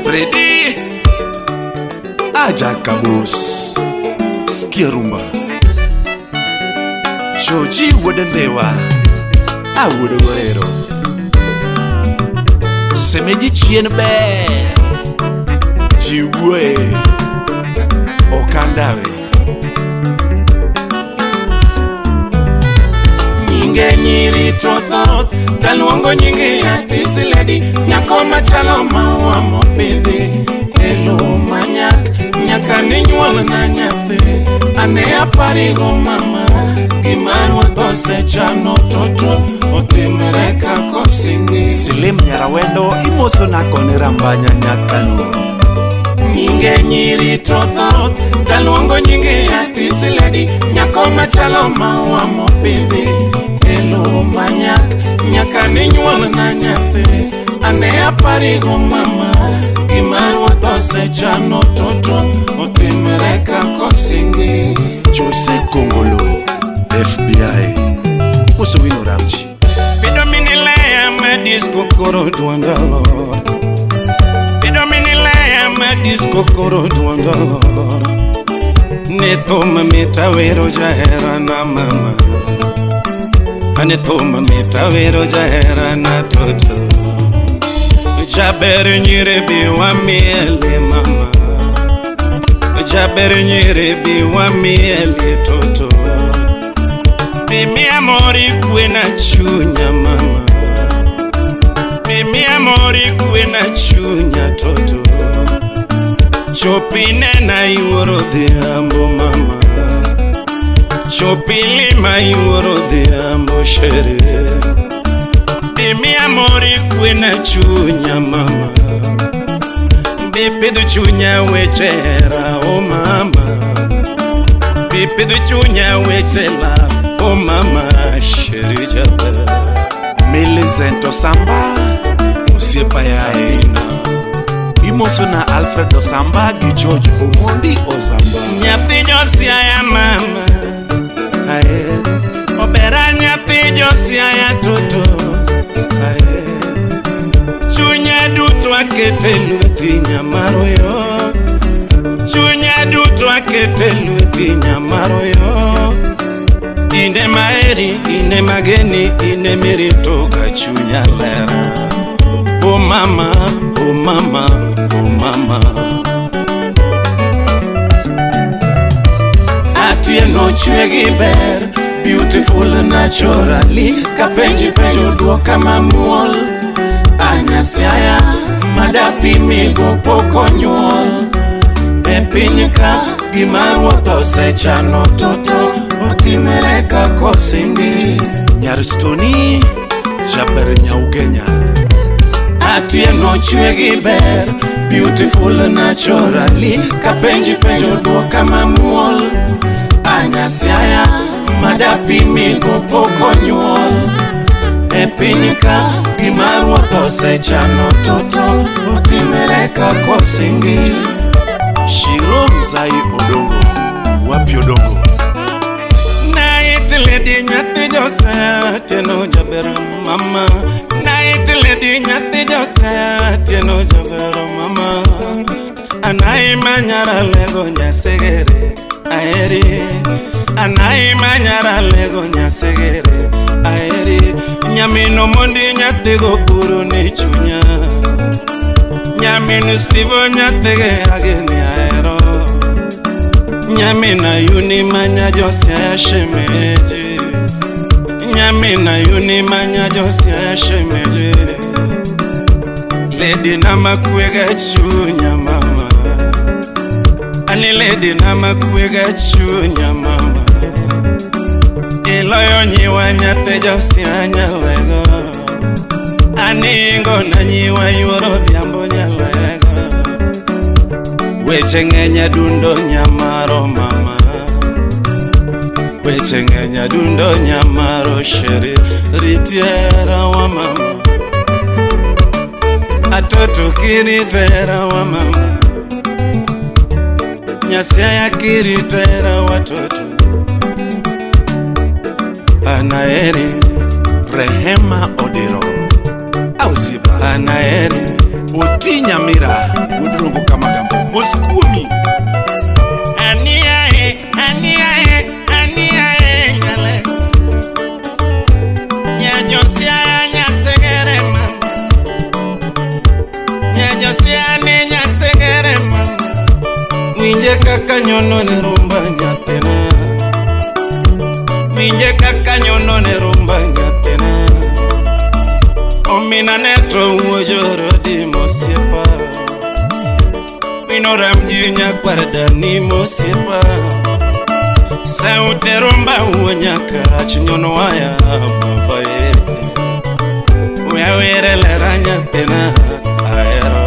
Freddy Ajakabos Skia rumba Joji wuod Ndhiwa awuod Gorero Semeji chien ber ji wuoye okandawe Nyinge nyiri to thoth taluongo nyinge Atis Lady nyako machalo maua mopidhi e lowo manyak nyaka ninyuol na nyathi ane aparigo mama gima ruoth osechano toto otimre kaka osingi. Silim Nyarawendo imosona koni Rambanya nyakano Nyinge nyiri to thoth taluongo nyinge Atis Lady nyako machalo maua mopidhi e lowo manyak nyaka ninyuol na nyathi ane aparigo mama gima ruoth osechano toto otimre kaka osingi. Jose Kongolo FBI moso wino Ramji Pido minilea ma disco koro duondolo Pido minilea ma disco koro duondolo Ne thum mit awero jaherana mama Ane thum mit awero jaherana toto Jaber nyiri bi wamiele mama Jaber nyiri bi wamiele toto Mimi amori kwe na chunya mama Mimi amori kwe na chunya toto Chopi nena yuoro dhiambo mama Chopi lima yuoro dhiambo shere Mimi amori kwe na chunya mama Bipidho chunya weche hera o mama Bipidho chunya weche love o mama sheri jaber Millicent Osamba osiepa yae imosona Alfred Osamba gi George Omondi Osamba Nyathi josiaya mama ae Obera nyathi josiaya toto ae Chunya duto akete lweti nyamaroyo Chunya duto akete lweti nyamaroyo Ine maeri, ine mageni, ine mirito ka chunya lera Oh mama, oh mama, oh mama Atieno chwe gi ber, beautiful naturally Kapenji penjo duoka mamuol Anyasiaya, madapimigo pok onyuol E piny ka, gima ruoth osechano toto otimre kaka osingi Nyar Stoni jaber Nyaugenya Atieno chwe gi ber, beautiful naturally Kapenji penjo duoka mamuol Anyasiaya, madapimigo pok onyuol E piny ka, gima ruoth osechano toto otimre kaka osingi Shiro Mzai Odongo wapi Odongo Night lady nyathi Jose Atieno jaber mama Night lady nyathi Jose Atieno jaber mama Anai manyara lego nyasegere aeri Anai manyara lego nyasegere aeri Nyamino mondi nyathi go buru ni chunya Nyamino Steve nyathige ageni ahero Nyamina yuni manya Josiah shemeji Nyamina yuni manya Josiah shemeji Lady namakwega chunya mama Ani lady namakwega chunya mama Iloyo nyiwa nyathi Josiah nyalego Aningo na nyiwa yuoro dhiambo nyalego Weche ng'eny adundo nyamaro mama Weche ng'eny adundo nyamaro sheri Ritiera wa mama Atoto kiritera wa mama Nyasiaya kiritera watoto Anaeri Rehema Odero Anaeri Oti Nyamira Wuod Rongo Kamagambo mos kuomi. Aniae, aniae, aniae nyale. Nyajosia nyasegere mama. Nyajosia ne nyasegere mama. Winje kaka nyono ne rumba nyathina. Winje kaka nyono ne rumba nyathina. Omina ne to wuojoro di mosiepa. Wino ramji nyakwar dani mosiepa. Saute rumba wuo nyaka ach nyono waya baba ye. Wewere lera nyathina ahero.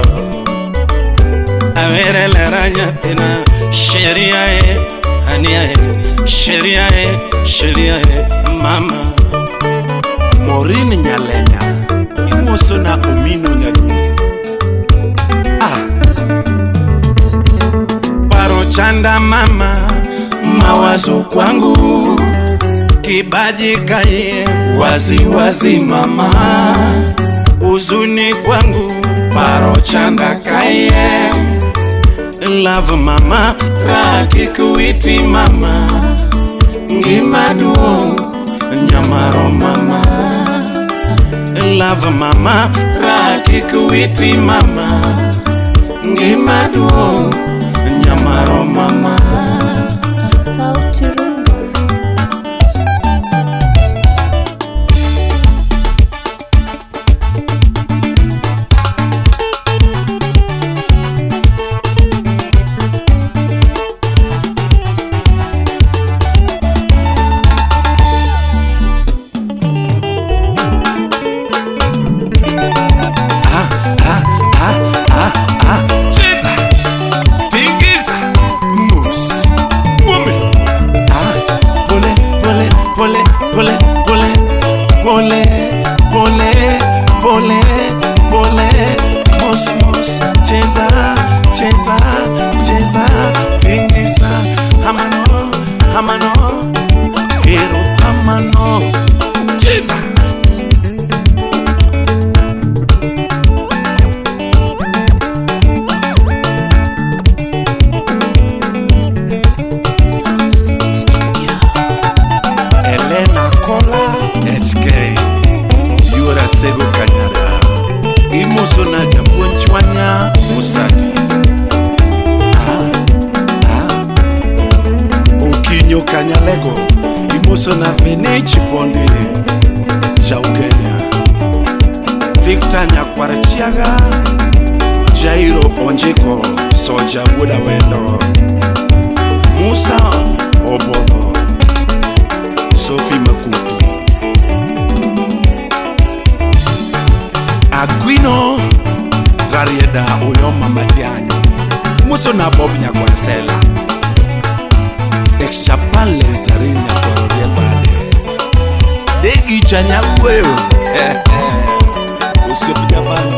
Awere lera nyathina. Sheria e, ania e, sheria e, sheria e, mama. Maureen Nyalenya imoso na Omino Nyadundo. Ah, Paro chanda mama, mawazo kwangu, kibaji kaye, wazi wazi mama, huzuni kwangu, paro chanda kaye, love mama, rakikuiti mama, ngima duong' nyamaro mama, love mama, rakikuiti mama, ngima duong' nyamaro mama. Sauti Rumba. Ah, ah, ah, ah, ah. Cheza, tingiza, mus, ume. Ah, pole, pole, pole, pole, pole, pole, pole, pole, pole, mos, mos. Cheza, cheza, cheza, tingiza. Hamano, hamano, hero, hamano. Cheza. Sound City Studio. Elena Kola HK Yura Sego Kanyada Imoso na japuonj chwanya Musati. Ah, ah. Okinyo Kanyalego Imoso na Vene Chipondi Chau Kenya Victor Nyakwar Chiaga Jairo Onjiko Soja Wuoda Wendo Musa Obodho Sophie Makutu Aquino Rarieda Oyoma Matiang'i Muso na Bob Nyakwar Sela Ex-Japan Lezari Nyakwar Oriebade Degi cha Nyawuoyo Osiep Japan.